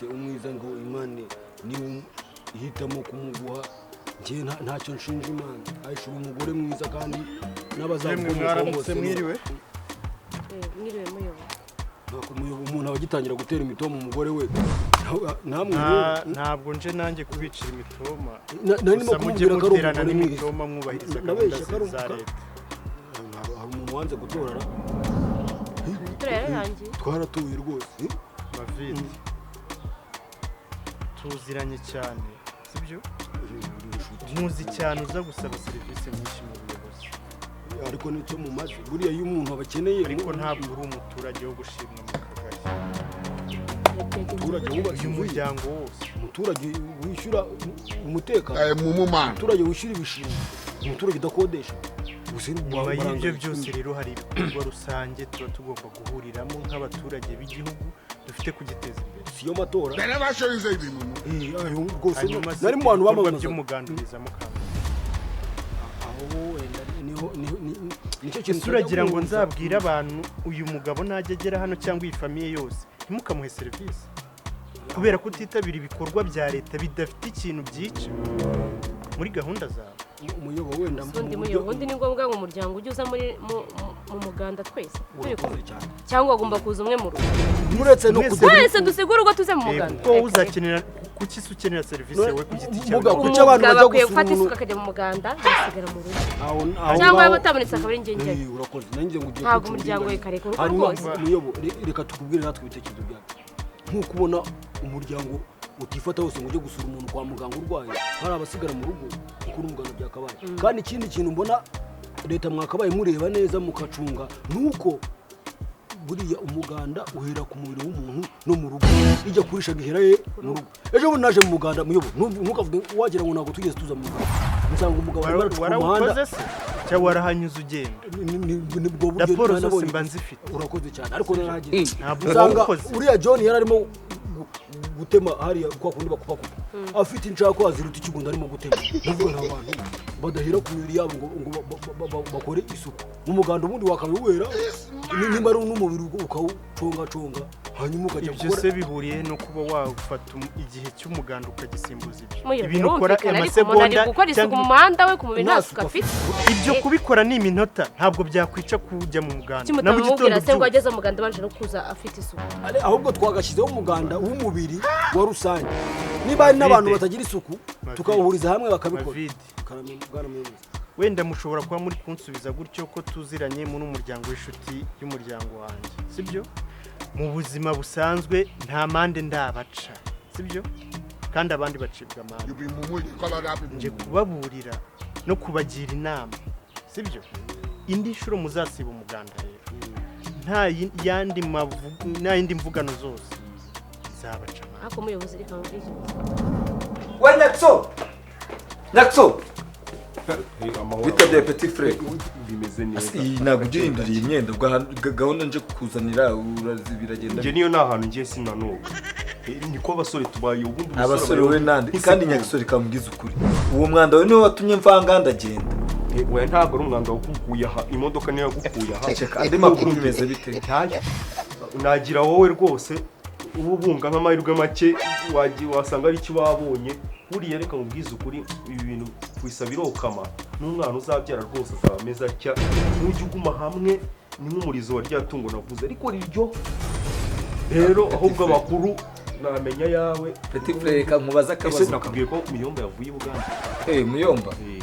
Rwose umwiza ngo Imana niwe ihitamo kumuguha. Njye ntacyo nshinja Imana. Ayisha, uri umugore mwiza kandi Yemwe. n'abazagukomokaho Mwaramutse. bose Mwiriwe. Mwiriwe, muyobo. Ntabwo umuntu aba agitangira gutera imitoma umugore we. Namwe rero, Ntabwo nje nanjye kubicira imitoma. Nari ndimo Gusa mujye kumubwira ko ari muterana umugore mwiza. n'imitoma mwubahiriza gahunda Nabeshye ko ari za leta. Hari umuntu wanze gutorara? Itora yararangiye. Twaratuye rwose. Mavide, tuziranye cyane, sibyo? Uri inshuti. Muzi cyane, uza gusaba serivisi nyinshi mu buyobozi. Ariko nicyo mumaze buriya iyo umuntu abakeneye. Ariko ntabwo uri umuturage wo gushimwa mu kagari. Umuturage wubatse Uyu inzu ye. muryango wose. Umuturage wishyura umutekano. Mumu man. Umuturage wishyura ibishingwe, umuturage udakodesha. Gusa Nyuma y'ibyo baranganya. byose rero, hari ibikorwa rusange tuba tugomba guhuriramo nk'abaturage b'igihugu dufite kugiteza imbere. Si yo matora? They never show you say be mumu. Ayo rwose Hanyuma se nari mu bantu ibikorwa bamamaza by'umuganda ubizamo kangahe? Aho wenda niho nicyo kintu Ese uragira ngo tujya guhuza. nzabwire abantu uyu mugabo najya agera hano cyangwa iyi famille yose ntimukamuhe serivisi kubera kutitabira ibikorwa bya leta bidafite ikintu byica muri gahunda zawe? Umuyobo wenda mu Ubundi buryo- muyobo, ubundi ni ngombwa ngo umuryango ujye uza muri mu muganda twese turi kumwe? Urakoze cyane. Cyangwa agomba kuza umwe mu rugo? Uretse no Mwese kujya Twese dusigure urugo tuze mu muganda? Kuko wowe uzakenera, kuki se ukenera serivisi yawe ku giti cyawe? Muga, kuki abantu Umugabo bajya akwiye gusura gufata umuntu? isuka akajya mu muganda, ngasigara mu rugo. Aho Cyangwa ngaho- yaba atabonetse akaba ari njye njyayo. Urakoze, nanjye ngo ugiye Ntabwo kwica umuryango uburinganire. we kareka urugo Hanyuma rwose. muyobo, reka tukubwire natwe ibitekerezo byacu. Nk'uko ubona umuryango utifata wose ngo ujye gusura umuntu kwa muganga urwaye, hari abasigara mu rugo, kuko n'umuganda byakabaye. Kandi ikindi kintu mbona leta mwakabaye mureba neza mukacunga ni uko buriya umuganda uhera ku mubiri w'umuntu no mu rugo. Ijya kurisha gihera ye mu rugo. Ejo bundi naje mu muganda, muyobo, ntukavuge wagira ngo ntabwo tugeze tuza mu muganda, nsanga umugabo arimo aracuka umuhanda. Warawukoze se cyangwa warahanyuze ugenda? Nibwo buryo Raporo zose nabonye. mba nzifite. Urakoze cyane, ariko narahageze Ntabwo nsanga wawukoze. uriya John yari arimo gutema hariya kwa kundi bakupakupa, afite inshakwa ziruta ikigunda arimo gutema. Ndavuga nta bantu badahera ku mibiri yabo ngo bakore isuku mu muganda. Ubundi wakabiwera nimba ari n'umubiri ukawucongaconga, hanyuma ukajya Ibyo gukora. se bihuriye no kuba wafata igihe cy'umuganda ukagisimbuza ibyo Muyobo, ibintu ukora birumvikana, ariko umuntu ari amasegonda gukora isuku cyangwa mu muhanda we, ku mubiri nta Nta suku suku afite. Ibyo kubikora ni iminota, ntabwo byakwica kujya mu muganda na mu Kimutamubwira gitondo se ngo ubyuka. ageze mu muganda abanje no kuza afite isuku? Ahubwo twagashyizeho umuganda w'umubiri wa rusange, niba hari n'abantu Mavide. batagira isuku Mavide. tukawuhuriza hamwe bakabikora. Mavide. Karame, bwana muyobozi. Wenda mushobora kuba muri kunsubiza gutyo ko tuziranye muri umuryango w'inshuti y'umuryango wanjye, sibyo? Mu buzima busanzwe nta mande ndabaca, sibyo? Kandi abandi bacibwa amande. You be mumu, you call other people. Nje kubaburira no kubagira inama, sibyo? Indi nshuro muzasiba umuganda rero, nta nta yindi mvugano zose nzabaca amande. Ariko umuyobozi, reka mubwire. We Nyakso! Nyakso! Amahoro. Witabye, petit frère? Bimeze neza. Iyi ntabwo ujya uhindura iyi myenda gahunda nje kukuzanira urazi biragenda. Njye niyo nta hantu ngiye sinanuka. Niko abasore tubaye ubundi. Umusore Abasore abayeho wowe nande? nk'isekuru. Kandi Nyakso, reka mbwize ukuri, uwo mwanda wawe niwo watumye mvanga ndagenda. Oya, ntabwo ari umwanda wakukuye aha, imodoka niyo yagukuye aha. Ceceka, andi makuru bimeze bite? Ntayo nagira wowe rwose uba ubunga nk'amahirwe make wasanga ari icyo wabonye. Buriya reka mubwize ukuri, ibi bintu wisa birokama n'umwana uzabyara rwose azaba ameze atya. Nujya uguma hamwe ni nk'umurizo wa rya tungo navuze, ariko riryo rero ahubwo amakuru namenya yawe. Petit frère, reka nkubaze Ese akabazo. nakubwiye ko Muyomba yavuye i Bugande? Muyomba? Eh.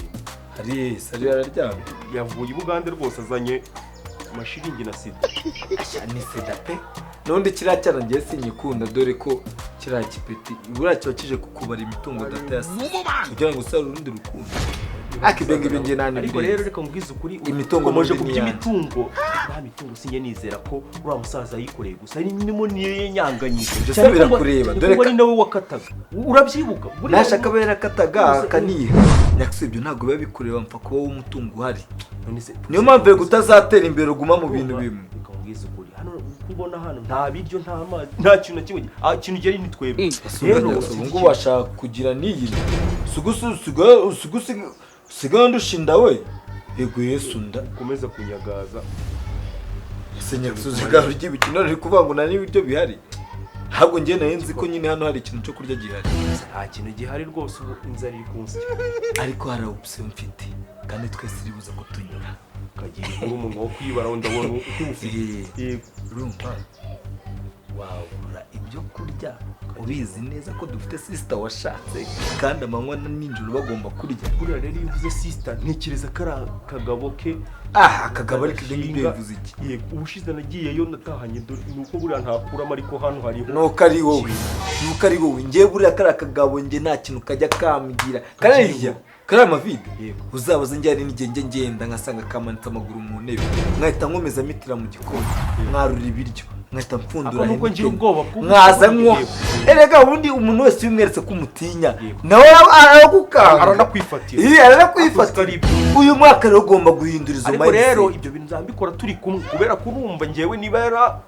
Hari sari araryamye. Yavuye i Bugande rwose, azanye amashiringi na sida. Asha, ni sida pe. N'undi kiriya cyana ngiye sinyikunda, dore ko kiriya kipeti buriya kiba kije kukubara imitungo data yasize kugira ngo usare urundi rukundo, ariko ibyo ngibyo njye nta Ariko rero reka nkubwize ukuri, Imitungo ukomeje n'ubundi ku ni iyanjye. by'imitungo. Nta mitungo, sinjye nizera ko uriya musaza yikoreye gusa nimo niyo yanyanganyije. Ibyo se birakureba? Dore Dore ko ari nawe wakataga, urabyibuka? Nashaka aba yarakataga akaniha. Nyakso, ibyo ntabwo biba bikureba, mpfa kuba wowe umutungo uhari. None se- Niyo mpamvu rero utazatera imbere, uguma mu bintu bimwe. Reka nkubwize ukuri, hano uko ubona hano nta biryo, nta mazi, nta kintu na kimwe. Ikintu gihari ni twebwe rero. Ubu ngubu washaka kugira n'iyi usigaye ndushinda we, yego Yesu nda. Ukomeza kunyagaza. Ese Nyakso, usigaye urya ibiki none uri kuvuga ngo nta n'ibiryo bihari? Ntabwo njye nari nzi ko nyine hano hari ikintu cyo kurya gihari. Nta kintu gihari rwose, ubu inzara iri kunsya. Ariko hari option mfite kandi twese iribuza ko tunyura. Kagira inkuru umuntu wo kwibara, ndabona uwufite. Yego, urumva wabura ibyo kurya ubizi neza ko dufite sister washatse kandi amanywa na nijoro bagomba kurya. Buriya rero iyo uvuze sister ntekereza ko ari akagabo ke. Ah, akagabo, ariko ibyo ngibyo bivuze iki? Yego, ubushize nagiyeyo natahanye, dore ni uko buriya ntakuramo, ariko hano hariho. Nuko ari wowe, nuko ari wowe. Njye buriya kariya kagabo njye nta kintu kajya kambwira, kariya kariya amavide. Yego. Uzabaze njye, hari n'igihe njye ngenda ngasanga kamanitse amaguru mu ntebe, nkahita nkomeza mitira mu gikoni mwarura ibiryo, nkahita mfundura. Ako nuko ngira ubwoba bw'ubu- mwaza nko Yego. erega ubundi umuntu wese iyo umweretse ko umutinya Yego. nawe aragukanga, Aranakwifatira. Iya, aranakwifatira. Ari ibyo. Uyu mwaka rero ugomba guhindura izo Ariko rero mindset. ibyo bintu nzabikora turi kumwe, kubera ko urumva njyewe niba yara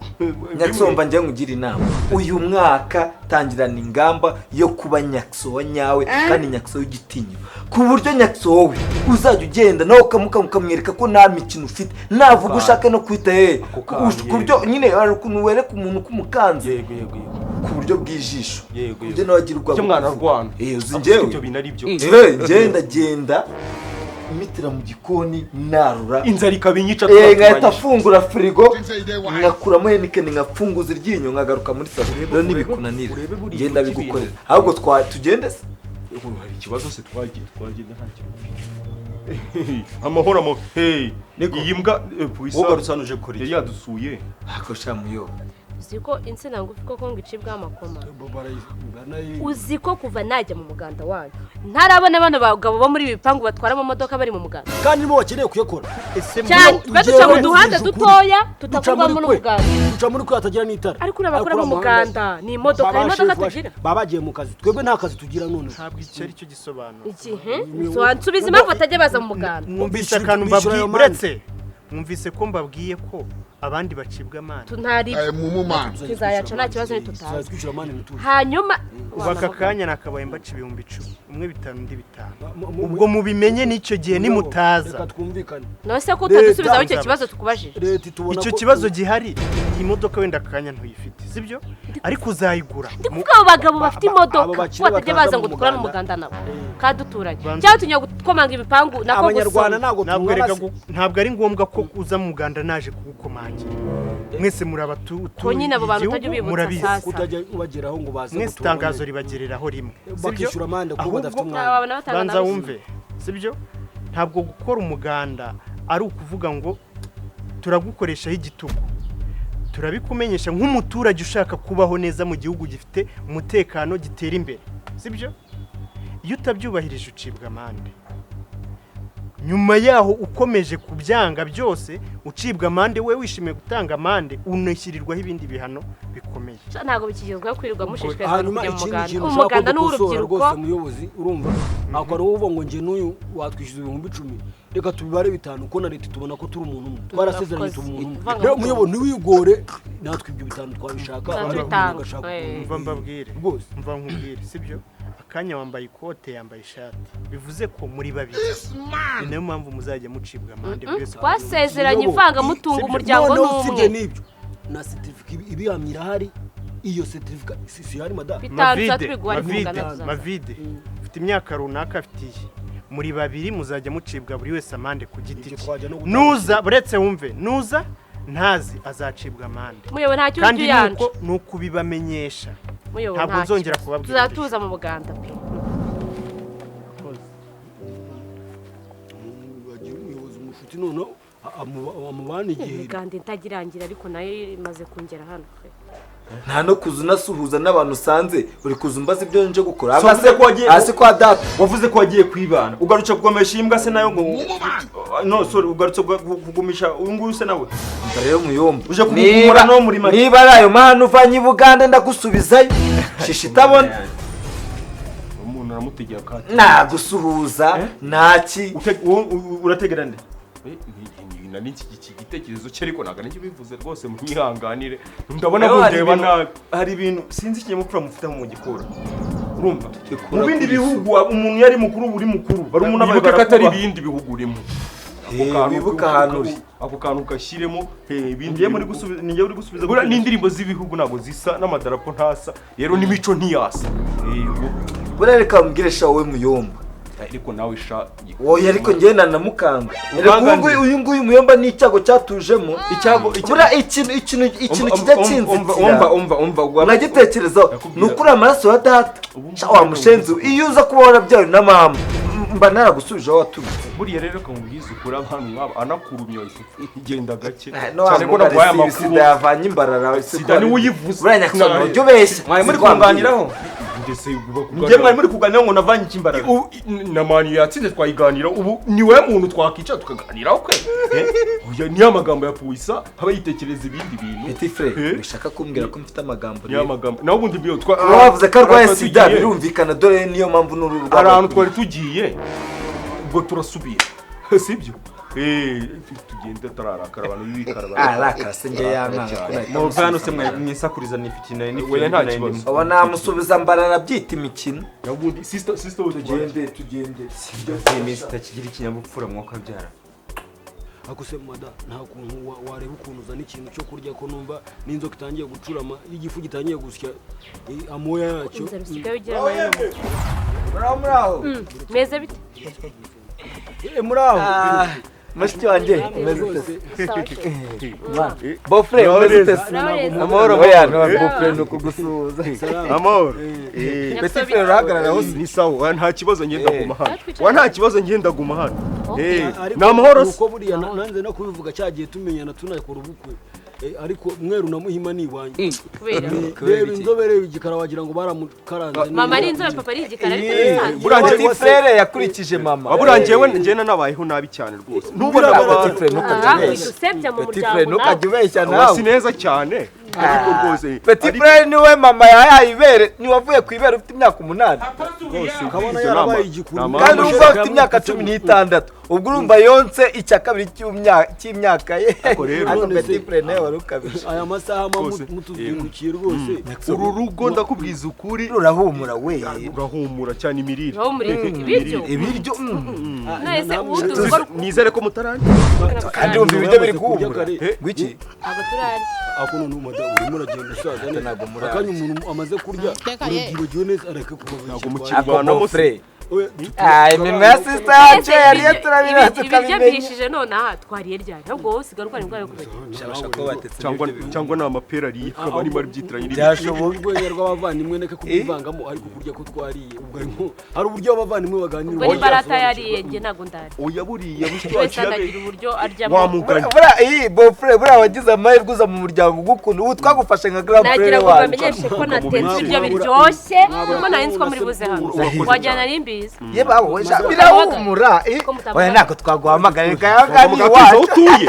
Nyaxo, njye nkugira inama, uyu mwaka tangirana ingamba yo kuba Nyaxo wa nyawe kandi Nyaxo w'igitinyiro, ku buryo Nyaxo wowe uzajya ugenda nawe ukamwereka ko nta mikino ufite, navuga ushake no kwita he Ako kantu, ku buryo nyine hari ukuntu wereka umuntu ko umukanze Yego, yego, yego. ku buryo bw'ijisho, Yego, ku buryo yego. nawe agira ubwoba. Icyo mwana arwana. Eh, uzi Ako njyewe ibyo bintu ari byo. Eh, ngenda genda mitira mu gikoni narura, Inzara ikaba inyica. Eh, nkahita Turaturanyije. afungura firigo, Things say they wise. nkakuramo Heineken, nkafunguza iryinyo, nkagaruka muri salo. Rero nibikunanira urebe buriya ngenda ibintu. bigukorera, ahubwo twa tugende se. Ubu hari ikibazo se? Twagiye, twagenda, nta kibazo. Amahoro amahoro, hey. Niko. Iyi mbwa puisa Ugarutse hano uje gukora iki? Yari yadusuye. Ako sha muyo. Uzi ko insina ngufi koko ngo icibwaho amakoma? Uzi ko kuva najya mu muganda wanyu ntarabona bano bagabo bo muri ibi bipangu batwara amamodoka bari mu muganda? Kandi nibo bakeneye kuyakora. Ese Cyane, twe duca mu duhanda Ukuri. dutoya Duca tutakorwamo muri kwe. n'umuganda. Duca muri kwe hatagira n'itara. Ariko uriya bakoramo umuganda ni imodoka, Baba imodoka shefu tugira. baba bagiye mu kazi, twebwe nta kazi tugira none. Ntabwo icyo ari cyo gisobanuro. Iki nsubiza impamvu batajya baza mu muganda. Mwumvise Bishyura- akantu bishyura mbabwiye? ayo mande. Uretse mwumvise ko mbabwiye ko abandi bacibwa amande. Ntari A mumu man. Tuzayaca, nta kibazo ntitutazi. Tuzajya twishyura amande ntituzi. Hanyuma Ubu aka kanya nakabaye mbaca 10,000, umwe 5 undi 5. Ubwo Ubwo mubimenye n'icyo gihe nimutaza. Reka twumvikane. None ko utadusubizaho icyo Leta- kibazo tukubajije? Leta itubona Icyo ko- kibazo gihari, imodoka wenda akanya ntuyifite, sibyo? Ariko uzayigura. Ndi kuvuga abo bagabo bafite abo imodoka bakire ko batajya bataza baza mu ngo dukorane muganda. umuganda nabo kandi duturanye, Banza- cyangwa tunyura gukomanga ibipangu nako Abanyarwanda gusoma. ntabwo Ntabwo tungana erega se. ntabwo ari ngombwa ko uza mu muganda naje kugukomangira. Mwese muri Ko nyine abo bantu utajya ubibutsa murabizi. sasa. Kutajya ubageraho ngo baze Mwese gutubone. itangazo ribagereraho rimwe, sibyo? Bakishyura amande kuko Ahubwo- badafite umwanya. Aba bantu batanga Banza nawe. wumve, sibyo? Ntabwo gukora umuganda ari ukuvuga ngo turagukoreshaho igitugu. Turabikumenyesha nk'umuturage ushaka kubaho neza mu gihugu gifite umutekano, gitera imbere, sibyo? Iyo utabyubahirije ucibwa amande. Nyuma yaho ukomeje kubyanga byose, ucibwa amande, we wishimiye gutanga amande, unashyirirwaho ibindi bihano bikomeye. Sha, ntabwo bikigezweho kwirirwa mushishikariza abantu Hanyuma kujya mu ikindi muganda. kintu ushaka Umuganda ko ni dukosora uw'urubyiruko. rwose muyobozi, urumva ako ari uvuga ngo njye n'uyu watwishyuza 10,000, reka tubibare 5, ko na leta tubona ko turi umuntu umwe, twarasezeranye tuba umuntu umwe. Ivanga Rero mutungo. muyobozi, ntiwigore, natwe ibyo 5 twabishaka. Tuzaba Ariko tubitanga. umuntu agashaka Mva mbabwire. Rwose. Mva nkubwire, sibyo? Akanya wambaye ikote, yambaye ishati, bivuze ko muri babiri. Ni nayo mpamvu muzajya mucibwa amande buri wese. Twasezeranye Muyobo, ivangamutungo, sibyo. umuryango ni Noneho usibye umwe. n'ibyo, na certificate ibihamya irahari. Iyo certificate si ihari, madamu? 5 Mavide, tuzaba ariko Mavide, umuganda tuzaza. Mavide ufite imyaka runaka, afite iyi, muri babiri muzajya mucibwa buri wese amande ku giti Ibyo cye. twajya no gutanga. Nuza, buretse wumve, nuza ntazi azacibwa amande. Muyobo, ntacyo Kandi ujya uyanja. nuko ni ukubibamenyesha. Muyobo, Ntabwo ntacyo. nzongera kubabwira. Tuzatuza mu muganda pe. Bagira umuyobozi umushuti noneho amubana igihe. Imiganda itagirangira, ariko nayo imaze kungera hano pe. Nta no kuza unasuhuza n'abantu usanze, uri kuza umbaza ibyo nje gukora. So wavuze ko wagiye- Hasi kwa data. Wavuze ko wagiye kwibana, ugarutse kugomesha iyi mbwa se nayo ngo no sorry, ugarutse kugumisha uyu nguyu se nawe? Umva rero muyomba. Uje kumugumura no muri make. Niba ari ayo mahano uvanye i Bugande, ndagusubizayo shishi itabona. Umuntu aramutegera akati. Nagusuhuza ntaki. Urategera nde? Nari iki gitekerezo cye, ariko ntabwo aricyo bivuze rwose, munyihanganire, ndabona Rero hari mundeba ibintu- nabi. Hari ibintu sinzi ikinyabupfura mufite mu gikora, urumva? Gikura Mu bindi kuri bihugu umuntu yari mukuru, uri mukuru, barumuna bawe Wibuke ko atari barakubaha. ibindi bihugu urimo. Ako kantu Wibuka ahantu uri. Ako kantu kashyiremo ibindi. Ngiye muri gusubiza, ni ngiye uri gusubiza. Buriya n'indirimbo z'ibihugu ntabwo zisa, n'amadarapo ntasa, rero n'imico ntiyasa. Yego. Buriya reka mbwire sha wowe muyomba. Ariko nawe sha. Oya, ariko njye nanamukanga. Ukanga Reka uyu nguyu muyomba ni icyago cyatujemo. Icyago Buriya ikintu kijya kinzitira. Umva, umva, umva. Nagitekerezaho Nakubwira. ni ukuri amaraso ya data. Ubu Sha wa mushenzi we, iyo uza kuba warabyawe na mama mba naragusubije aho waturutse. Buriya rero kamubwiza ukuri, abantu nk'aba anakurumye wahise genda gake. No Cyane ko naguhaye sida amakuru. yavanye imbarara. Sida niwe uyivuze. Buriya nyakisano ujya ubeshya. Mwari muri kunganiraho. Ndetse Njye mwari muri kuganiraho ngo navanye ikimbarara. Na mani yatsinze twayiganira, ubu ni we muntu twakicara tukaganiraho kwe. Oya, niyo amagambo ya Puisa aba yitekereza ibindi bintu. Petit frere, Eh? wishaka kumbwira ko mfite amagambo Niyo rero. amagambo naho ubundi biyo twa Kuba wavuze ko arwaye twari sida tugiye. birumvikana, dore niyo mpamvu n'uru Hari ahantu twari tugiye ubwo turasubira, sibyo? Tugende tararakara, abantu b'ibikara Arakara se njye yankanga ko nahita Muve hano se musubiza. mwari mwisakuriza nifite nari nifite. Oya, nta kibazo. Aba namusubiza mbarara byita imikino. Ubundi sister, sister we. Tugende, tugende. Iminsi itakigira ikinyabupfura mwuka byara. Ako se mada, nta kuntu wareba ukuntu uzana ikintu cyo kurya, ko numva n'inzoka itangiye gucurama, igifu gitangiye gusya amoya yacyo. Inzara usigaye ugira nayo. Muraho, muraho. Meze bite? Muri aho. Mushiki wanjye, umeze ute se? Sawa se. Bofre, umeze ute se? Uraho. Amahoro. Oya, no bofre ni ukugusuhuza. Amahoro. Petit frere, urahagarara hose. Ni sawa, nta kibazo, ngenda guma hano. Natwicara. Wa, nta kibazo, ngenda guma hano. Okay. Ariko Ni amahoro se. nuko buriya nanze no kubivuga, cyagiye tumenyana tunakora ubukwe. Ariko mweru na muhima ni iwanyu. Kubera Reba inzobere, igikara wagira ngo baramukaranze. Mama ari inzobe, papa ari igikara, ariko ntibisanzwe. Burangiye Petit frere yakurikije mama. Wabura njyewe njye nabayeho nabi cyane rwose, ntubona Petit abantu frere, ntukajye Aha, ubeshya. widusebya mu Petit muryango frere, ntukajye nawe. ubeshya Aba nawe. si neza cyane ariko rwose. Petit frere niwe mama yahaye ibere, niwe wavuye ku ibere ufite imyaka 8. Rwose Kabona ibyo yarabaye igikuru. Kandi urumva ufite imyaka 16, ubwo urumva yonse icya kabiri cy'imyaka ye. Ariko rero- Ariko None se- Petit frere nawe wari ukabije. Aya masaha Rwose, mutuzindukiye rwose. Uru rugo ndakubwiza ukuri Rurahumura we. Rurahumura cyane, imirire. Uraho muri ibiryo. Ibiryo. None ubundi urugo Nizere ko mutararya. Kandi wumva ibiryo biri guhumura. Kare. Ngwiki. Ntabwo turarya. Ako none umada urimo uragenda usaza neza. Ntabwo murarya. Akanya umuntu amaze kurya urabyibagiwe neza, areka kuva Ntabwo Ako mukirwanamo se. bofre. Ah, iminwa ya sister yacu yariye turabira Ibiryo tukabimenya. bihishije nonaha, twariye ryari? Ahubwo wowe usigaye urwara indwara yo kwibagirwa. Shabasha ko batetse Cyangwa ibiryo. cyangwa ni amapera ariye akaba arimo arabyitiranya n'ibindi. Byashoboka. Urwenya rw'abavandimwe neka kubivangamo, ariko kurya ko twariye ubwo harimo hari uburyo abavandimwe baganira. Ubwo nimba arata yariye, njye ntabwo ndarya. Oya, buriya mushiki Buri wacu wese anagira uburyo aryamo. Wamuganye. Buriya iyi bofre, buriya wagize amahirwe uza mu muryango ugukunda, ubu twagufashe nka grand Nagira frere ngo wacu. bamenyeshe ko natetse ibiryo biryoshye, kuko nari nzi ko muri buze hano, Urakoze wagira nari mbizi. Ye babo we sha, birahumura. Ko mutavuga. Oya, ntabwo twaguhamagara, reka yaga ni Tugomba tuzi aho iwacu. utuye.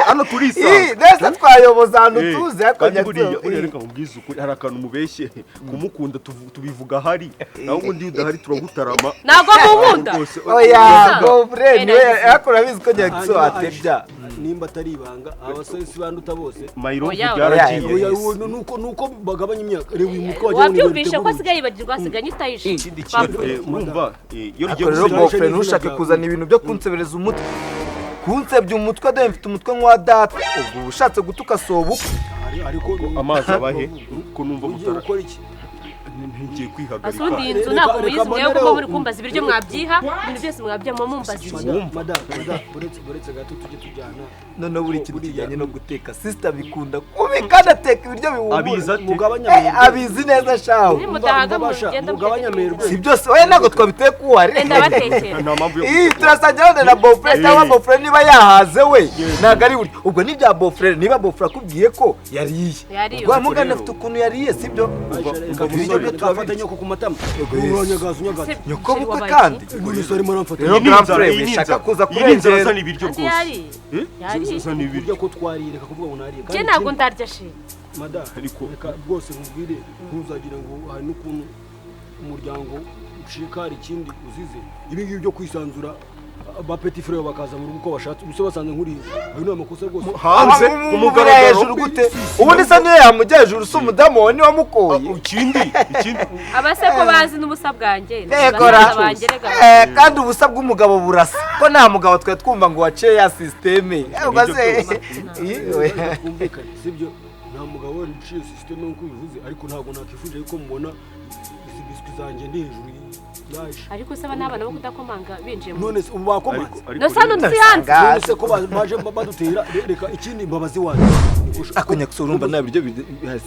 Hano turisanga. Nese twayoboza ahantu tuzi, ariko Kandi buriya nyakso buriya reka nkubwize ukuri, hari akantu mubeshye kumukunda tubivuga ahari, naho ubundi iyo udahari turagutarama. Ntabwo munkunda. Rwose. Oya bofre Eh, niwe. nagize. Ariko urabizi ko nyakso Hanyuma, atebya. Nimba atari ibanga, abasore si banduta bose. Mayirovu Oya, byaragiye. Oya, uwo nuko bagabanya imyaka, reba uyu mutwe wagira ngo ni Wabyumvishe ko Ruteguye. asigaye yibagirwa, asigaye anyitayishe. Ikindi kintu, urumva, iyo Ariko rugiye rero gusubira bofre, ntushake kuzana ibintu byo kunsebereza umutwe, kunsebya umutwe, dore mfite umutwe nk'uwa data, ubwo uba ushatse gutuka sobukwe. Ariko amazi abahe ko numva ugiye mutara gukora iki? Ngiye kwihagarika. Asundi iyi nzu Reka- ntabwo reka muyizi mwewe, mbonereho. kuko muri kumbaza ibiryo mwabyiha, ibintu byose mwabyiha, mumbaza iki? Madamu, buretse gato tujye tujyana. Noneho buri kintu kijyanye no guteka sister bikunda kubi, kandi ateka ibiryo bihumura. Abizi ate? Mugabanya Eh, abizi neza shaho. Nimudahaga Mbabasha, mugenda mugabanye mutekera. amerwe. Si byose, oya, ntabwo twabiteka uwari. Wenda batekera. Nta mpamvu yo Iyi turasangira wenda na bofre, cyangwa bofre niba yahaze we ntabwo ari buryo, ubwo ni bya bofre, niba bofre akubwiye ko yariye, Yariye. ubwo mugana afite ukuntu yariye, sibyo? Ibiryo byo turafata nyoko ku matama. Uranyagaza unyagaza. Se- Nyoko bukwe wabaye kandi. iki? None se arimo aramfata. Rero Iyi ni grand inzara, frere iyi ni wishaka inzara. kuza Iyi ni inzara, kurengera. zana ibiryo Ati rwose. yariye. Yariye. Zana ibiryo. Kurya ko twariye, reka kuvuga ngo nariye. Njye ntabwo ndarya shi. Madamu, Ariko- reka rwose nkubwire, ntuzagire ngo hari n'ukuntu umuryango ucika, hari ikindi uzize ibi ngibi byo kwisanzura. Ba petit frère bakaza mu rugo uko bashatse, ubuse basanze nkuriye, ayo ni amakosa rwose. Hanze ku mugaragaro. Hejuru gute? Ubundi se niyo yamujya hejuru, si umudamu wawe niwe wamukoye? Ikindi Abase ko bazi n'ubusa bwanjye. Ekora. Basaza banjye rega. Kandi ubusa bw'umugabo burasa ko nta mugabo twe twumva ngo waciye ya système. Ubwo se Twumvikane, sibyo? Nta mugabo wari uciye système nk'uko ubivuze, ariko ntabwo nakifuje yuko mubona izi biswi zanjye ndi hejuru yaje. Ariko se aba n'abana bo kudakomanga binjiye mu None se ubu bakomanze? No se hano si hanze. None se ko baje badutera? Reka, ikindi, mbabazi wanjye. Ako nyakso, urumva nta biryo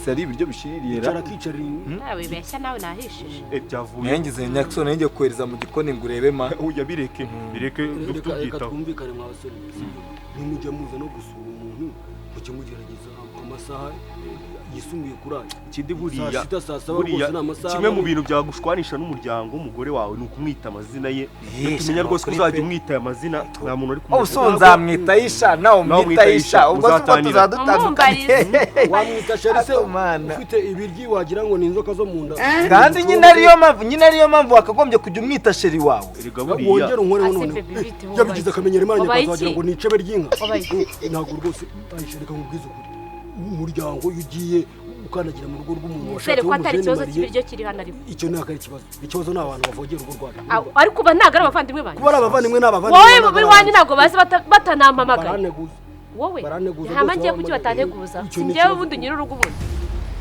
ari ibiryo bishiririye ra? Icara kicarira. Nawe wibeshya, nawe nahishije. Byavuye. Nyangize nyakso, nanjye kohereza mu gikoni ngo urebe ma. Oya, bireke, bireke. Reka, reka. Tubyitaho. Twumvikane mwa basore, sibyo? Nimujya muza no gusura umuntu, mujye mugerageza amasaha yisumbuye kuri ayo. Ikindi buriya Saa sita, saa saba, buriya rwose ni amasaha kimwe mu mabi. bintu byagushwanisha n'umuryango w'umugore wawe ni ukumwita amazina ye. Eh, Tumenya rwose ko kuri uzajya pe. umwita aya mazina, nta muntu uri Oh, so nzamwita Isha, nawe Nawe umwita umwita Isha. Isha, Ubwo se ubwo muzatanira. tuzadutandukanye. Wamwita chéri se Ako mana. ufite ibiryi wagira ngo ni inzoka zo mu nda? Kandi nyine ariyo mpamvu wakagombye kujya umwita chéri wawe. Erega buriya Wongere unkoreho. Ase Noneho baby, bite, wabaye yabigize iki? akamenyero, imana Wabaye nyakaza, wagira iki? ngo ni icebe ry'inka. Wabaye iki? Ntabwo rwose, Aisha, reka nkubwize ukuri, umuryango iyo ugiye ukandagira mu rugo rw'umuntu Nizere washatse ko atari w'umujene ikibazo mariye, cy'ibiryo kiri hano ariko. Icyo ntabwo ari ikibazo. Ikibazo ni abantu bavogera urugo rwacu. Ariko uba ntabwo ari abavandimwe banjye. Kuba ari abavandimwe ni abavandimwe, Wowe ntabwo ari iwanyu abanzi. ntabwo bazi batanampamagaye. Baraneguza. Wowe Baraneguza ntama rwose, ngiye kuki baramamaye. batanteguza? Icyo ni Njyewe ikibazo. ubundi nyiri urugo ubundi.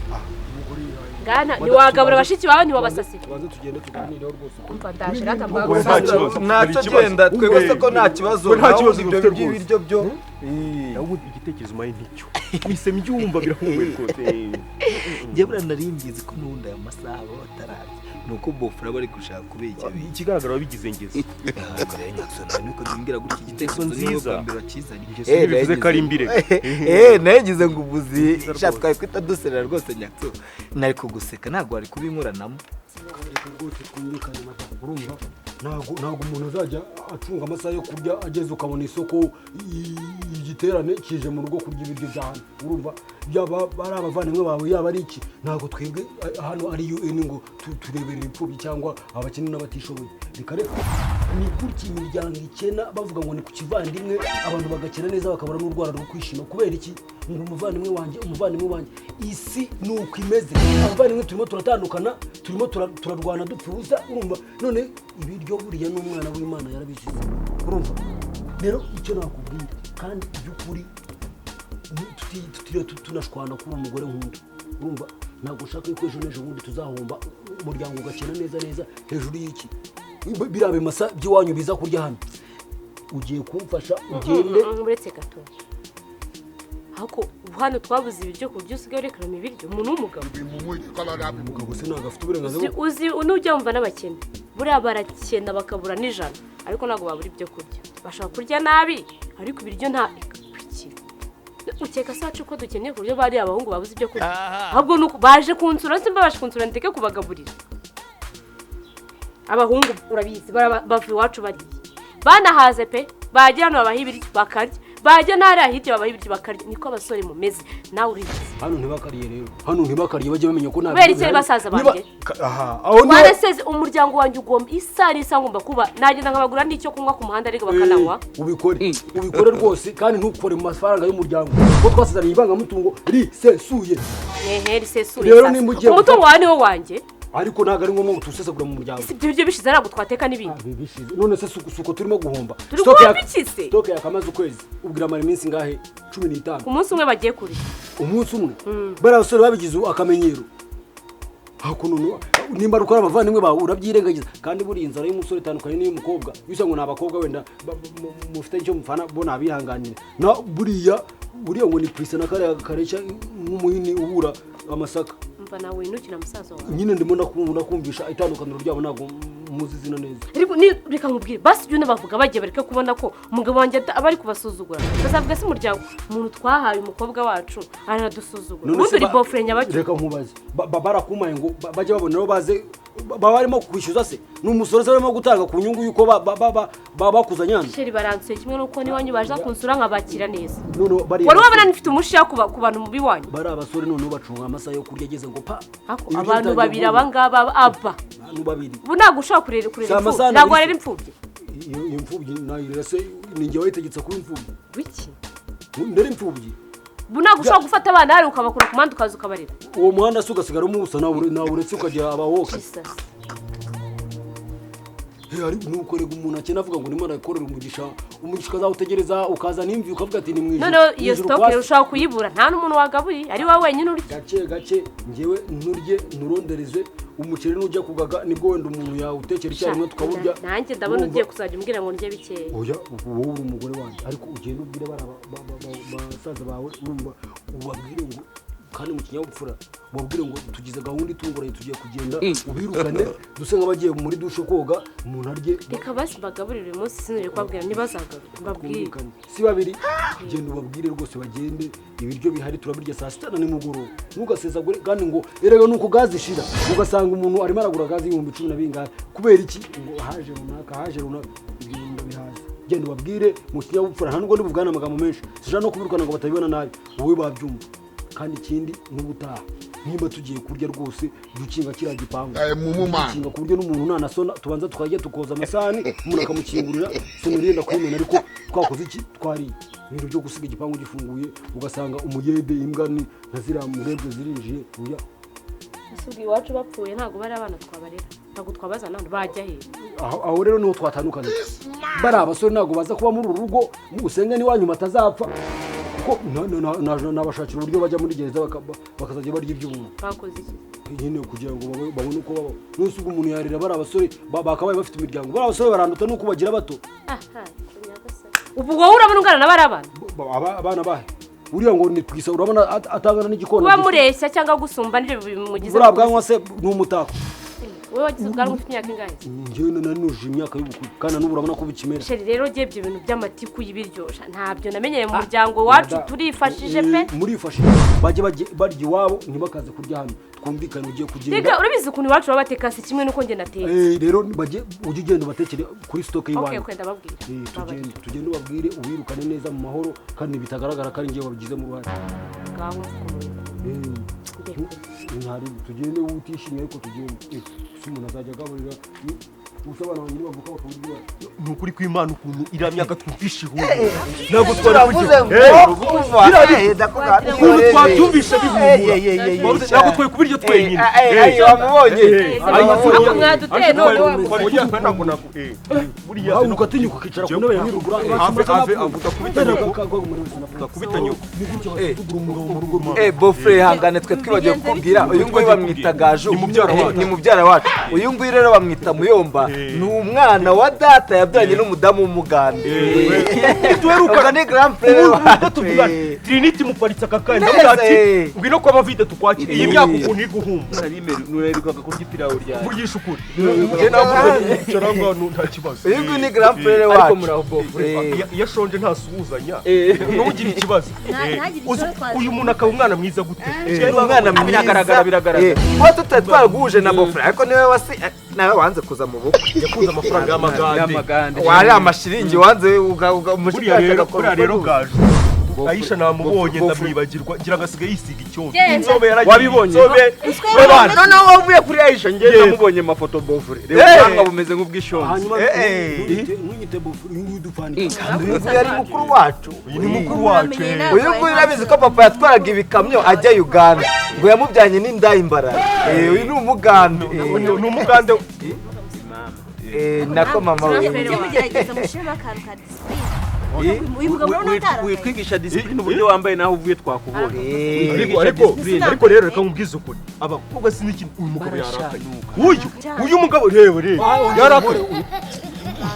Umugore yihaye. Ngana ntiwagabura bashiki bawe, ntiwabasasira. Tubanze tugende tuganireho rwose. Umva, ndaje rata. Wowe nta kibazo. Ntacyo. Hari ikibazo. Genda, twebwe se ko nta kibazo. We nta Naho kibazo ibyo dufite rwose. by'ibiryo byo. Nawe ubundi igitekerezo umaye nticyo mise mbyumva birahuye rwose. Njye buriya nari mbizi ko n'ubundi aya masaha baba batararya, ni uko bofura bari gushaka kubeshya beshya. Ikigaragara wabigize ngeso. Nuko tumbwira gutya igitekerezo Ingeso niwe nziza. bwa mbere wakizanye. Ingeso ntibivuze ko ari mbi reka. Nagize ngo ubuzi Nziza sha rwose. twari kwita duserera rwose nyakso, nari kuguseka, ntabwo wari kubinkuranamo. Reka rwose twumvikane, madamu, urumva ntabwo umuntu azajya acunga amasaha yo kurya ageze ukabona isoko igiterane kije mu rugo kurya ibiryo bya hano. Urumva, yaba ari abavandimwe bawe, yaba ari iki, ntabwo twebwe hano ari UN ngo tureberera imfubyi cyangwa abakene n'abatishoboye. Reka reka, ni gutya imiryango ikena, bavuga ngo ni ku kivandimwe, abantu bagakena neza bakabura n'urwara rwo kwishima. Kubera iki? Ngo umuvandimwe wanjye, umuvandimwe wanjye. Isi ni uko imeze, abavandimwe turimo turatandukana, turimo turarwana dupfa ubusa. Urumva, none ibiryo buriya n'umwana w'Imana yarabishyize. Urumva rero icyo nakubwira, kandi by'ukuri tutiriwe tunashwana kuri umugore nkunda, urumva ntabwo ushaka yuko ejo n'ejo bundi tuzahomba, umuryango ugakena neza neza hejuru y'iki biriya bimasa by'iwanyu biza kurya hano. Ugiye kumfasha ugende. Uretse gato, ariko ubu hano twabuze ibiryo ku buryo usigaye urekaramo ibiryo umuntu w'umugabo? Umugabo se ntabwo afite uburenganzira bwo Uzi nujya wumva n'abakene, buriya barakena bakabura n'ijana, ariko ntabwo babura ibyo kurya. Bashobora kurya nabi, ariko ibiryo nta iki. Ukeka se wacu ko dukeneye ku buryo bariya abahungu babuze ibyo kurya? Ahubwo nuko baje kunsura, simba baje kunsura ndeke kubagaburira. Abahungu urabizi, bava iwacu bariye banahaze pe. Bajya hano babaha ibiryo bakarya, bajya n'ahariya hirya babaha ibiryo bakarya. Niko abasore mumeze, nawe urizi. Hano ntibakariye rero, hano ntibakariye, bajye bamenya ko nta Kubera biryo iki bihari. basaza banjye? Aha aho niho Waraseze umuryango wanjye, ugomba isaha n'isaha ngomba kuba nagenda nkabagura n'icyo kunywa ku muhanda, ariko bakananywa. Ubikore, ubikore rwose, kandi ntukore mu mafaranga y'umuryango kuko twasezeranye ivangamutungo risesuye. Ehe, risesuye. Rero Sasa. nimba ugiye Umutungo wawe niwo wanjye. Ariko ntabwo ari ngombwa ngo tuwusesagure mu muryango. Si ibyo biryo bishize ntabwo twateka n'ibindi? Ibi bishize, none se suko turimo guhomba? Turi Stock guhomba iki se? Stock yakamaze ukwezi, ubwira amara iminsi ngahe? 15. Ku munsi umwe bagiye kurya. Umunsi umwe bariya basore babigize akamenyero. Hakuno nimba ari uko ari abavandimwe bawe urabyirengagiza, kandi buriya inzara y'umusore itandukanye n'iy'umukobwa. Iyo usanga ngo ni abakobwa wenda mufite icyo mupfana, bo nabihanganire na buriya buriya ngo ni purisa na kariya kareshya nk'umuhini ubura amasaka. Mva nawe winukira musaza wawe. Nyine ndimo ndakumvisha itandukaniro ryabo, ntabwo muzi izina neza. Ariko reka nkubwire basi, ibyo nabavuga bagiye bareke kubona ko umugabo wanjye aba ari kubasuzugura. Bazavuga se umuryango, umuntu twahaye umukobwa wacu aranadusuzugura. None Ubundi se uri beau-frère nyabaki? Reka nkubaze, barakumaye ngo bajye babona aho baze baba barimo kwishyuza se ni umusoro se barimo gutanga ku nyungu y'uko bakuzanye hano? Chéri, baransuye kimwe n'uko n'iwanyu baje kunsura nkabakira neza. Noneho bariya Wari wabona nifite umushiya ku bantu mu biwanyu? Bari abasore noneho bacunga amasaha yo kurya ageze ngo pa. Ako Ibiryo abantu bitangiye babiri guhumura. aba ngaba aba Abantu babiri. Ubu ntabwo ushobora kurera Si amasaha imfubyi, ntabwo abiri warera se. imfubyi. Iyo mfubyi nayirera se ni njye wayitegetse kuba imfubyi? Wiki ndere imfubyi? Ubu ntabwo ushobora gufata abana hari ukabakura ku muhanda ukaza ukabarera. Uwo muhanda se ugasigara umubusa nawe uretse ukagira abawoka. Nuko rega umuntu akena avuga ngo ndimo arakorera umugisha, umugisha ukazawutegereza ukazana imvi ukavuga ati ni mu ijuru. Noneho iyo stock ushobora kuyibura, nta n'umuntu wagaburiye ari wowe wenyine urya. Gake gake njyewe nturye nturondereze umuceri nujya kugaga nibwo wenda umuntu yawutekera icyarimwe tukawurya. Nanjye ndabona ugiye kuzajya umbwira ngo ndye bikeya. Oya, wowe uri umugore wanjye ariko ugenda ubwire basaza bawe, urumva ubabwire ngo kandi mu kinyabupfura ubabwire ngo tugize gahunda itunguranye tugiye kugenda, ubirukane duse nk'abagiye muri dushe koga umuntu arye. Reka basi mbagaburire uyu munsi sinari kubabwira ntibazagaruke mbabwire. Si babiri, genda ubabwire rwose bagende, ibiryo bihari turabirya saa sita na nimugoroba. Ntugasesagure kandi ngo erega nuko gazi ishira ugasanga umuntu arimo aragura gazi 10,000 na bingahe kubera iki ngo haje runaka haje runaka, ibyo ndabihaze. Genda ubabwire mu kinyabupfura, nta nubwo ndibuvugane amagambo menshi, sija no kubirukana ngo batabibona nabi, wowe babyumva. Kandi ikindi n'ubutaha nimba tugiye kurya rwose dukinga kiriya gipangu, dukinga ku buryo n'umuntu nanasona tubanza tukajya tukoza amasahani umuntu akamukingurira sonoriye kwimena, ariko twakoze iki twariye. Ibintu byo gusiga igipangu gifunguye ugasanga umuyede imbwa ni na ziriya murebwe zirinjiye. Oya, asugi iwacu bapfuye ntabwo bari abana twabarera, ntabwo twabazana bajya he. Aho rero niho twatandukanye, bari abasore ntabwo baza kuba muri uru rugo usenge n'iwanyu batazapfa. Nabashakira uburyo bajya muri gereza bakazajya barya iby'ubuntu. Bakoze iki nyine kugira ngo babone uko babaho? Nonse ubwo umuntu yarira bari abasore bakabaye bafite imiryango, bari abasore baranduta nuko bagira bato. Ubu wowe urabona ungana na bari abana? Abana bahe uriya ngo ni twisa, urabona atangana n'igikona. Kuba mureshya cyangwa gusumba nibyo bimugize. Buriya bwanwa se ni umutako. Wowe wagize ubwanwa ufite imyaka ingahe? Njyewe nari imyaka y'ubukuru kandi n'ubu urabona ko bikimera. Sheri rero ugiye ibyo bintu by'amatiku y'ibiryo ntabyo namenyereye mu muryango wacu, turifashije pe. Murifashije bajye barya iwabo ntibakaze kurya hano, twumvikane ugiye kugenda. Reka urabizi ukuntu iwacu baba bateka si kimwe n'uko njye natetse. Rero bajye ujye ugenda ubatekere kuri stock y'iwanyu. Okay, ndababwira. Tugende ubabwire ubirukane neza mu mahoro kandi bitagaragara ko ari njye wabigizemo uruhare. Ngaho ntari tugende utishimye ariko tugende. Si umuntu azajya agaburira usabana abanyiri bavuka bakabura. Ni ukuri kw'Imana ukuntu iriya myaka twumvishe ihuye ntabwo twaravuze ukuntu twabyumvishe bihumura, ntabwo twari kubirya twenyine. Wamubonye mwaduteye none ugatinyuka ukicara ku ntebe ya nyir'urugura utakubita nyoko. Bofre hangane twe twibagiwe kukubwira, uyu nguyu bamwita Gaju, ni mubyara wacu. Uyu nguyu rero bamwita Muyomba, ni umwana wa data yabyaranye n'umudamu w'umugande. Duherukana ni grand frère wacu. Trinity muparitse aka kanya ndavuga ati ngwino kwa Mavide tukwakire iyi myaka ukuntu iri guhumba. Nuraherukaga kurya ipirawu ryawe. Vugisha ukuri. Njye navuze nicara ngaho nta kibazo. Uyu nguyu ni grand frère wacu. Ariko muraho Bofre. Iyo ashonje ntasuhuzanya ntugire ikibazo. Uyu muntu akaba umwana mwiza gute? Umwana mwiza biragaragara biragaragara. Kuba tutari twaraguhuje na Bofre ariko niwe wasi nawe wanze kuza mu bukwe. Yakunze amafaranga y'amagande. Wari amashiringi wanze umushiki agakora. Rero Gaju Aisha namubonye ndamwibagirwa ngira ngo asigaye yisiga icyondo. Inzobe yaragiye. Wabibonye? Inzobe. Noneho wavuye kuri Aisha njye namubonye mafoto Bofre. Reba ubwanwa bumeze nk'ubw'ishonzi. Hanyuma ntunyite Bofre, uyu nguyu dupfanika. Uyu ari mukuru wacu. Uyu ni mukuru wacu. Uyu nguyu urabizi ko papa yatwaraga ibikamyo ajya Uganda ngo yamujyanye n'inda imbarara. Uyu ni umugande. Ni umugande. Nako mama we. Mugerageza mushiremo akantu ka discipline. Witwigisha discipline uburyo wambaye naho uvuye twakubonye. Ariko rero reka nkubwize ukuri, abakobwa si n'ikintu. Uyu mugabo yarakaye. Uyu mugabo reba yarakaye.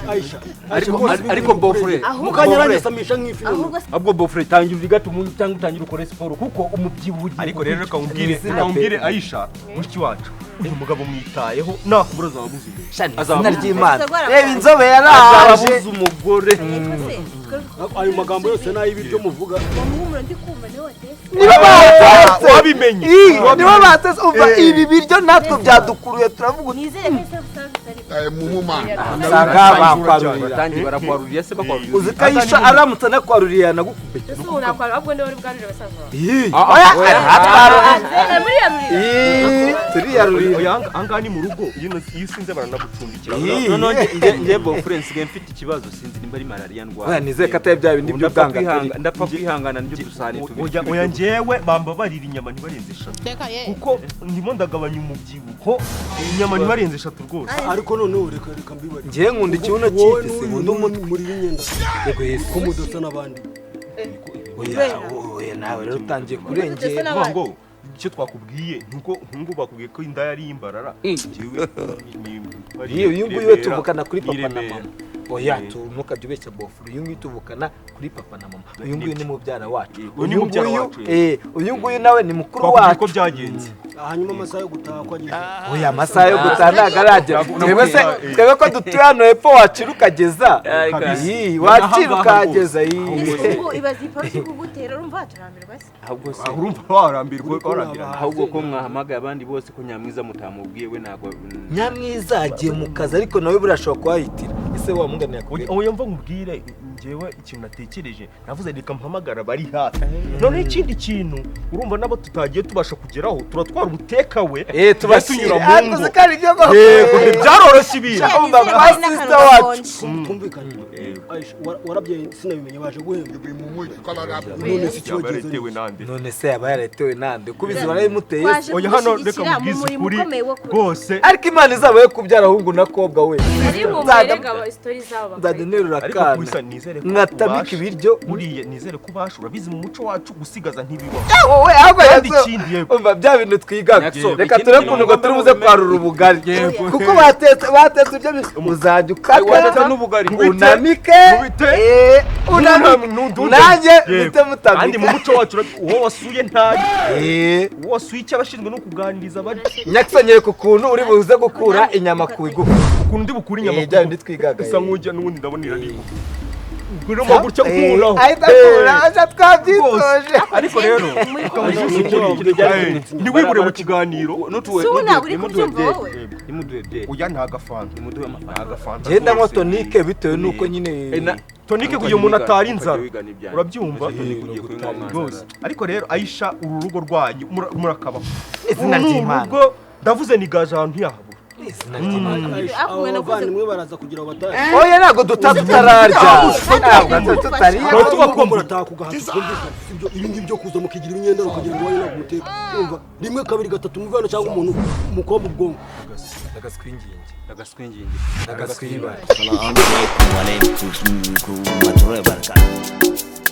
Aisha ariko Bofre mukanyaranyasamisha nk'ifi. Ahubwo Bofre tangira urigata umuntu cyangwa utangire ukore siporo kuko umubyibuho ugiye. Ariko rero reka nkubwire Aisha mushiki wacu, uyu mugabo mwitayeho nakubura azabuze izina ry'Imana. Reba inzobe yaraje azabuze umugore. Ayo magambo yose n'ay'ibiryo muvuga niba batetse wabimenye, niba batetse umva ibi biryo natwe byadukuruye turavuga usanga bakwarurira. Batangiye barakwarurira se bakwarurira. Uzi ko Aisha aramutse anakwaruriye yanagukubita. Ese ubu nakwarura ahubwo niwe uri bwarurire basaza bawe. Turiyarurira. Kugaburira. Oya, ahangaha ni mu rugo, iyo usinze baranagucumbikira. Ii. Noneho nge bofure nsigaye mfite ikibazo, sinzi nimba ari malariya ndwara. Oya, nizere ko atari bya bindi Ubu ndapfa by'ubwangatori. ndapfa kwihangana ndya udusahani tubiri Oya, oya, njyewe bambabarira, inyama ntibarenze 3, kuko ndimo ndagabanya umubyibuho. Inyama ntibarenze 3 rwose. Ariko noneho reka mbibare. Njyewe nkunda ikibuno Wowe cy'ifi, n'uyu sinkunda umutwe. muri b'imyenda Yego Yesu. ko mudasa n'abandi. Oya, oya, nawe rero utangiye kurengera. Kuvuga ngo icyo twakubwiye nuko nkungu bakubwiye ko inda yari imbarara. Njyewe Iyo uyu nguyu we tuvukana kuri ni papa na Remera. mama. Oya, ntukajya ubeshya bofuro. Uyu nguyu tuvukana kuri papa na mama. Uyu nguyu ni mubyara wacu. Uyu ni mubyara nguyu, wacu, uyu nguyu nawe ni mukuru Twakubwiye ko wacu. byagenze. Hanyuma amasaha yo gutaha ko ageze? Oya, amasaha yo gutaha ntabwo aragera. Twebwe se, twebwe ko dutuye hano hepfo, wacira ukageza. Kabisa. Ii, wacira ukahageza. Ii. Ubwo ibaza iporosi kugutera, urumva waturambirwa se? Ahubwo se Ah, urumva warambirwa, warambirana. Ahubwo ko mwahamagaye abandi bose, ko Nyamwiza mutamubwiye we? Ntabwo Nyamwiza agiye mu kazi, ariko nawe buriya ashobora kuhahitira. Ese wa mungani yakubwiye? Oya, mva nkubwire, njyewe ikintu natekereje, navuze reka mpamagara bari hafi. Noneho ikindi kintu, urumva nabo tutagiye tubasha kugeraho, turatwara ubuteka we Tubashyire tunyura mu ariko ngo. se kandi ibyo ngo Yego, ntibyaroroshye ibintu. Umva, kwa sister wacu. Twumvikanye. Aisha, warabyaye sinabimenye, baje guhemba. None se Yaba ikibagenza yaratewe nande? None se yaba yaratewe nande? Kubizi barabimuteye se? Twaje Oya, hano reka kugushyigikira mu mubwize murimo ukuri ukomeye wo kurya. rwose. Ariko Imana izaba yo kubyara ahungu na kobwa we. Ari mu mwereka isitori zabo. Nzajya nterura Ariko akana kusa nizere ko nkatamika ubasha. ibiryo. Buriya nizere ko ubasha, urabizi mu muco wacu gusigaza ntibibaho. Wowe ahubwo Kandi Yazo, ikindi, yego. umva bya bintu twigaga. Nyakso, Reka ikindi turebe kintu ukuntu ngo turi buze kwarura ubugari, kuko batetse ibyo uzajya Watetse ukata n'ubugari. unamike. Nkubite. Unamike nanjye Yego. mpite mutamika. Kandi mu muco wacu uwo wasuye ntayo, uwo wasuye icyo abashinzwe no kuganiriza abari. Nyakso, nyereka ukuntu uri buze gukura inyama ku igufa. Ukuntu ndi bukure inyama Bya bindi twigaga. Usa nk'ujya n'ubundi ndabona iraribwa urimo gutya nkuraho. Ahita akura aja, twabyitoje. Ariko rero ntiwibure mu kiganiro. Si ubu ntabwo uri kubyumva wowe? Nimuduhe byeri. Oya, nta gafanta. Nimuduhe amafaranga. Nta gafanta. Genda nywa tonike bitewe n'uko nyine Tonike kugira umuntu atari inzara, urabyumva Rwose. rwose. Ariko rero Aisha, uru rugo rwanyu murakabaho. Izina Uru ni ry'Imana. urugo, ndavuze ni gaje ahantu ntiyahabura. Izina ry'Imana. Abo bavandimwe baraza kugira ngo batahe. Oya, ntabwo duta tutararya, ntabwo tutariye. Tuba Tuba murataha ku gahato, twumvikane, sibyo? Ibi ngibi byo kuza mukigira imyenda ukagira ngo iwanyu ntabwo muteka. Urumva, rimwe, kabiri, gatatu, muvana cyangwa umuntu mukoma ubwonko. Agaswingingi. Agaswingingi. Agaswibara. Assalamu alaikum warahmatullahi wabarakatuh.